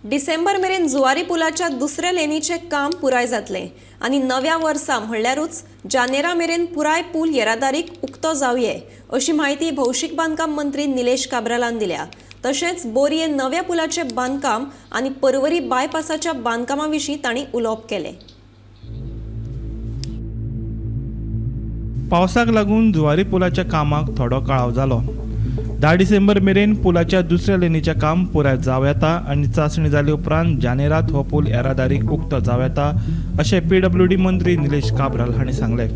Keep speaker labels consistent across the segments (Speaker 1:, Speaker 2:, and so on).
Speaker 1: डिसेंबर मेरेन जुवारी पुलाच्या दुसऱ्या लेनीचें काम पुराय जातलें आनी नव्या वर्सा म्हणल्यारूच जानेरा मेरेन पुराय पूल येरादारीक उक्तो जावये अशी म्हायती भौशीक बांदकाम मंत्री निलेश काब्रालान दिल्या. तशेंच बोरये नव्या पुलाचें बांदकाम आनी पर्वरी बायपासाच्या बांदकामा विशीं तांणी उलोवप केलें.
Speaker 2: पावसाक लागून जुवारी पुलाच्या कामाक थोडो कळाव जालो. 10 डिसेंबर मेरेन पुलाच्या दुसऱ्या लेनीचें काम पुराय जावं येता आनी चांचणी जाले उपरांत जानेरात हो पूल येरादारीक उक्तो जावं येता अशें पीडब्ल्यूडी मंत्री निलेश काब्राल हांणी सांगलें.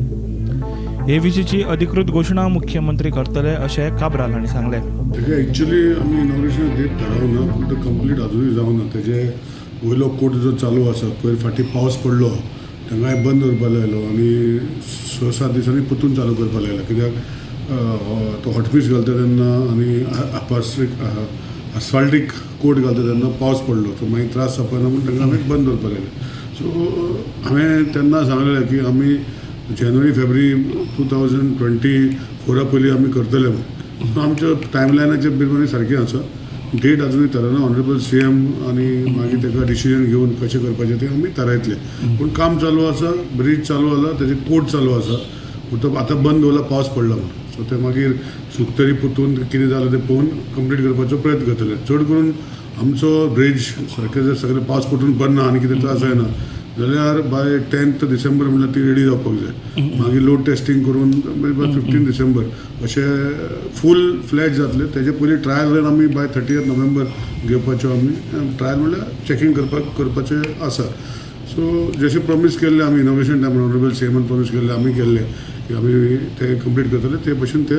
Speaker 2: हे विशींची अधिकृत घोशणा मुख्यमंत्री करतले अशें काब्राल हांणी सांगलें.
Speaker 3: तेजे एक्चुली आमी इनॉग्रेशन डेट थारावना, पूण तो कंप्लीट अजुनूय जावना. तेजे वयलो कोट जो चालू आसा, पयर फाटीं पावस पडलो तांकां बंद दवरपा लायलो आनी 6-7 दिसांनी परतून चालू करपा लायला, कित्याक तो हॉटमिक्स घालता तेन्ना आनी आस्फाल्टीक कोट घालता तेन्ना पावस पडलो, सो मागीर त्रास जावपा ना म्हूण तांकां आमी बंद दवरपा लायलें. सो हांवें तेन्ना सांगलेलें की आमी जानेवारी फेब्रुवारी 2024 पयलीं आमी करतले म्हूण. सो आमच्या टायमलायनाचे बिरमानी सारकें आसा, डेट अजुनूय थारायना. ऑनरेबल सीएम आनी मागीर ताका डिसिजन घेवन कशें करपाचें तें आमी थारायतले, पूण काम चालू आसा, ब्रीज चालू जाला, तेजे कोट चालू आसा, पूण तो आतां बंद दवरला पावस पडला म्हूण. सो ते मागीर सुकतरी परतून कितें जालां तें पळोवन कंप्लीट करपाचो प्रयत्न करतले. चड करून आमचो ब्रीज सारकें जर सगळें पावस पडून बरना आनी कितें त्रास जायना जाल्यार बाय 10 डिसेंबर म्हणल्यार ती रेडी जावपाक जाय. मागीर लोड टेस्टींग करून बाय 15 डिसेंबर अशें फूल फ्लॅज जातले. तेजे पयलीं ट्रायल रन आमी बाय 30 नोव्हेंबर घेवपाच्यो, आमी ट्रायल म्हणल्यार चॅकींग करपाचें आसा. सो जशें प्रॉमीस केल्लें आमी इनॉग्रेशन टायमार, ऑनरेबल सीएमान प्रॉमीस केल्लें, आमी केल्लें की आमी ते कंप्लीट करतले, ते भशेन ते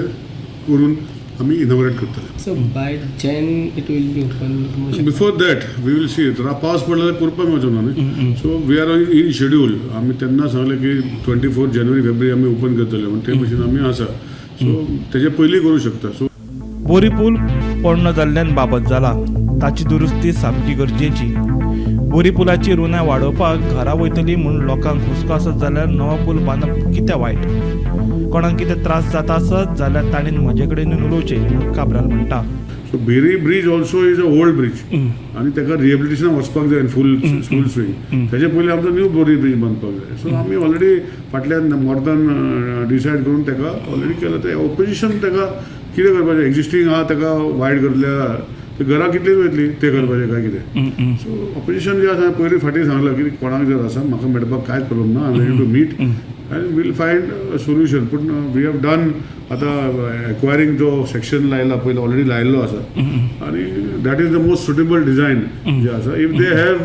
Speaker 3: करून आमी इनॉग्रेट करतले.
Speaker 4: So by Jan it will be open.
Speaker 3: Before that we will see. पावस पडला जाल्यार करपाक मेळचो ना न्ही. So we are in schedule. आमी तेन्ना सांगलें की 24 जानेवारी फेब्रुवारी आमी ओपन करतले म्हण, ते भशेन आमी आसा. सो तेजे पयलीं करूं शकता. सो
Speaker 2: बोरी पूल पोरणो जाल्ल्यान बाबत जाला, ताची दुरुस्ती सामकी गरजेची. बोरी पुलाची रुंदाय वाडोवपाक घरा वयतली म्हूण लोकांक हुस्को आसत जाल्यार नवो पूल बांदप कितें वायट? कोणाक कितें त्रास जाता आसत जाल्यार तांणी म्हजे कडेन येवन उलोवचें म्हूण काब्राल म्हणटा.
Speaker 3: So Beri bridge also is a old bridge आनी ताका रिहेबिलिटेशन वचपाक जाय फूल फूल स्विंग. तेजे पयलीं आमचो न्यू बोरी ब्रीज बांदपाक जाय. सो आमी ऑलरेडी फाटल्यान मोर्दान डिसायड करून ताका ऑलरेडी केलां. तें ऑपोजिशन ताका कितें करपाचें, एग्जिस्टींग आहा ताका वायट करतले, ते घरां कितलीं वयतली तें करपाचें काय कितें? सो ऑपोजिशन जें आसा, पयलीं फाटीं सांगलां की कोणाक जर आसा म्हाका मेळपाक कांयच प्रॉब्लम ना, I ready to meet and we'll find a solution. पूण we have done आतां एक्वायरींग जो सेक्शन लायला पयलो ऑलरेडी लायल्लो आसा आनी that is the most suitable design जे आसा. If they have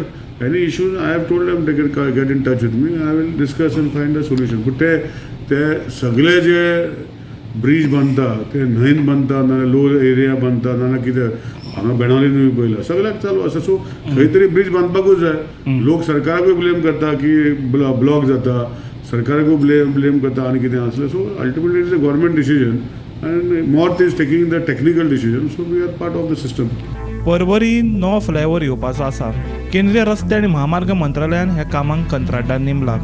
Speaker 3: any issues, I have told them they can get in touch with me, I will discuss and find a solution. पूण ते ते सगळे जे bridge बांदता ते न्हंयन बांदता, नाजाल्यार लो एरिया बांदता, नाजाल्यार कितें हांगा बेणावलीनूय पयला, सगळ्याक चालू आसा. सो खंय तरी ब्रीज बांदपाकूच जाय. लोक सरकाराकूय ब्लेम करता की ब्लॉक जाता, सरकाराकूय ब्लेम करता आनी कितें आसलें. So ultimately it's a government decision and MoRTH is taking the technical decision, so we are part of the system.
Speaker 2: Porvorim नवो फ्लायओव्हर येवपाचो आसा. केंद्रीय रस्ते आनी म्हामार्ग मंत्रालयान ह्या कामांक कंत्राटदार नेमला.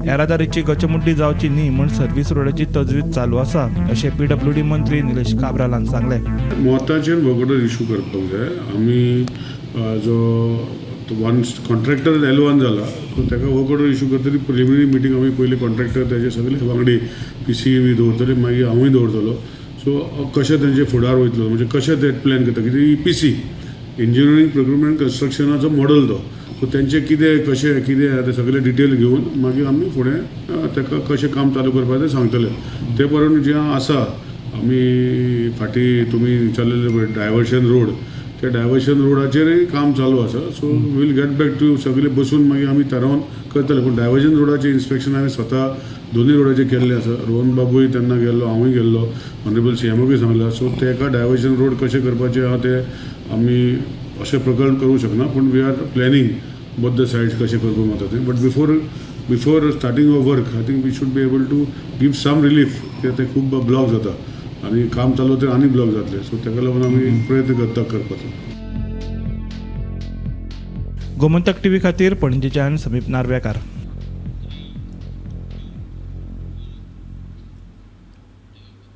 Speaker 2: येरादारीची गचमुड्डी जावची न्ही म्हूण सर्व्हिस रोडाची तजवीज चालू आसा अशें पीडब्ल्यूडी मंत्री निलेश काब्रालान सांगलें.
Speaker 3: मोर्ताचेर वर्क ऑर्डर इशू करपाक जाय. आमी जो वन कॉन्ट्रॅक्टर L1 जाला, सो ताका वर्क ऑर्डर इशू करतली. प्रिलिमिनरी मिटींग आमी पयलीं कॉन्ट्रॅक्टर तेजे सगळे वांगडी पीसी बी दवरतले, मागीर हांवूय दवरतलो. सो कशें तेंचे फुडार वयतलो, म्हणजे कशें ते प्लॅन करता, कितें ईपीसी इंजिनियरींग प्रोक्युरमेंट कन्स्ट्रक्शनाचो मॉडल तो, सो तेंचें कितें कशें कितें आहा तें सगळें डिटेल घेवन मागीर आमी फुडें ताका कशें काम चालू करपाचें तें सांगतले. ते प्रमाणे जें आसा आमी फाटीं तुमी विचारलेलें पळय डायवर्शन रोड, त्या डायवर्शन रोडाचेरय काम चालू आसा. So we'll get back to, सगळे बसून मागीर आमी थारावन करतले. पूण डायवर्जन रोडाचें इन्स्पेक्शन हांवें स्वता दोनूय रोडाचेर केल्लें आसा. रोहन बाबूय तेन्ना गेल्लो, हांवूय गेल्लो, ऑनरेबल सीएमाकूय सांगलां. सो तेका डायवर्जन रोड कशें करपाचें आहा तें आमी अशें प्रकल्प करूंक शकना, पूण we are planning both the sides कशें करपाक वता तें. But before starting of work, I think we should be able to give some relief, कित्याक तें खूब ब्लॉक जाता आनी काम चालू तें आनी ब्लॉक जातलें. सो ताका लागून आमी प्रयत्न करता करपाचो.
Speaker 2: गोमंतक टीव्ही खातीर पणजेच्यान समीप नार्वेकार.